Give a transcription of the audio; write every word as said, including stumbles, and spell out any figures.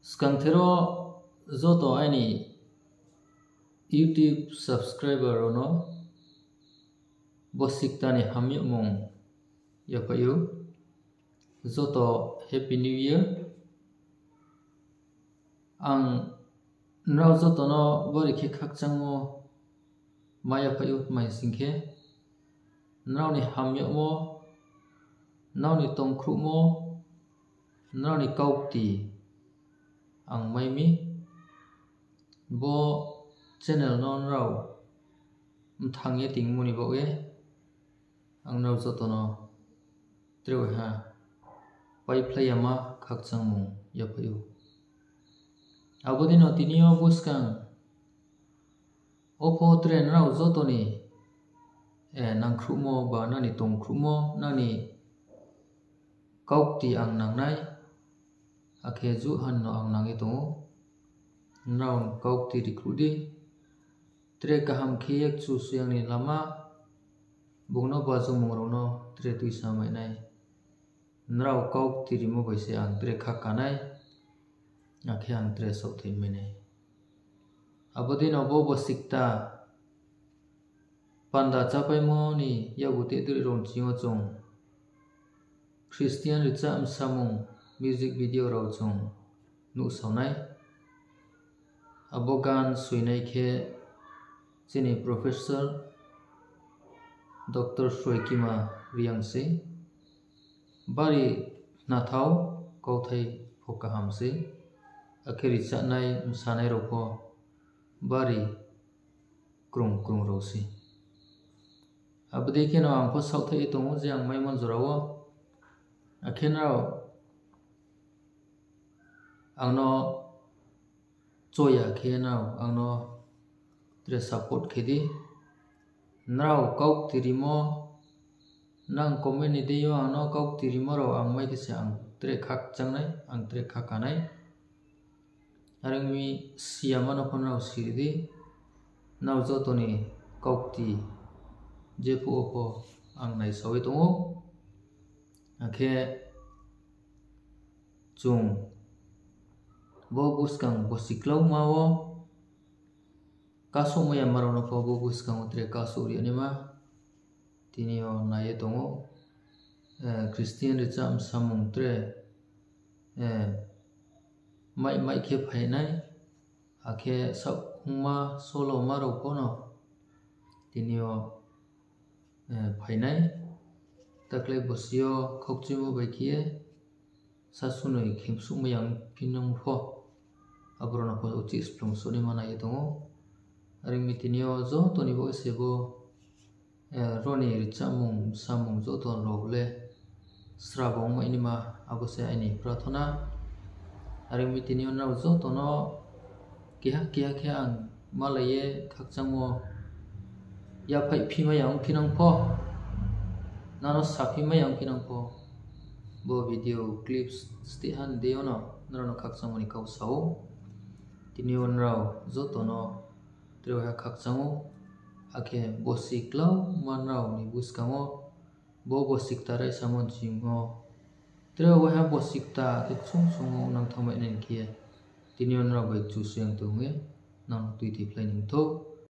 Skangther wo joto aini YouTube subscriber rao no bosi kta ni hamyagmung yaphaih ou. Joto Happy New Year. Ang nrao joto no bari khe khakchangmo ma yaphaih ou, tma hing sing khe, nrao ni hamyagmo, nrao ni tongkhruhmo, nrao ni kaukti ang mai mi. Bo channel no nrao mthang ye tingmo ni baoh ye ang nrao joto no tre waiha paiphlai yama khakchangmung yaphaih ou. Abo dei no tini yo buskang wo pho tre nrao joto ni, eh, nangkhruhmo ba nani tongkhruhmo, nani kaukti ang nang nai, akhe juhan no ang nang ye tong ou. Nrao kaukti rikhruh di, tre kaham khe ye Kchusoyang ni lama, bung no bajumung rao no tre tuisa mai nai. Nrao kaukti rimo bai se ang tre khaka nai, akhe ang tre saohthai mai nai. Abo dei no bo bosi kta panda chápaimo ni yakgu tedri rao ni sing yo chung Christian richah msamung music video rao chung nuhsao nai. Abo gan soinai khe chini Professor Doctor Sroikima Reang sei. Bari khnathao, kauthai pho kaham sei. Akhe richahnai, msanai rao pho bari krung krung rao sei. Abo dei kheno ang pho saohthaih ye tong ou je ang maimo jora wo. Akhe nrao ang no choya khe nrao ang no tre support khe di. Nrao kaukti rimo, nang comment ni deing yo ang no kaukti rimo rao ang mai khe se ang tre khakchang nai, ang tre khaka nai. Are ong mi siyama no pho nrao siri di, nrao joto ni kaukti jephuh wo pho ang naisao ye tong ou. Akhe chung bo buskang bosi klauma wo kasouhmai yama rao no pho bo buskang wo tre kasouh ri naima tini yo nai ye tong ou. Eh, Christian richah msamung tre, eh, mai mai khe phai nai, akhe saohhungma soloma rao pho no tini yo, eh, phai nai. Takhlai bosi yo khaukchuimo bai khe ye sasunoi khemsuhmai yang phi nang pho, abo rao no pho uchih splung souh naima nai ye tong ou. Are ong mi tini yo joto ni bo se bo, eh, ro ni richahmung, samung joto rao le srabo ongmai naima, abo se aini prathona. Are ong mi tini yo nrao joto no keha keha khe ang malai ye khakchangmo yaphaihphimai ya ongphi nang pho, nrao no saphimai ya ongphi nang pho, bo video clips steh ha ni deing yo no nrao no khakchangmo ni kau sa ou. Tini yo nrao joto no tre waiha khakchang ou, akhe bosi klauma nrao ni buskang wo bo bosi kta raisamo ni sing yo tre waiha bosi kta khe ksung sung wo nang thanngmai nai khe ye, tini yo nrao bai Kchusoyang tong ye nang no tuithiphlai ni thou.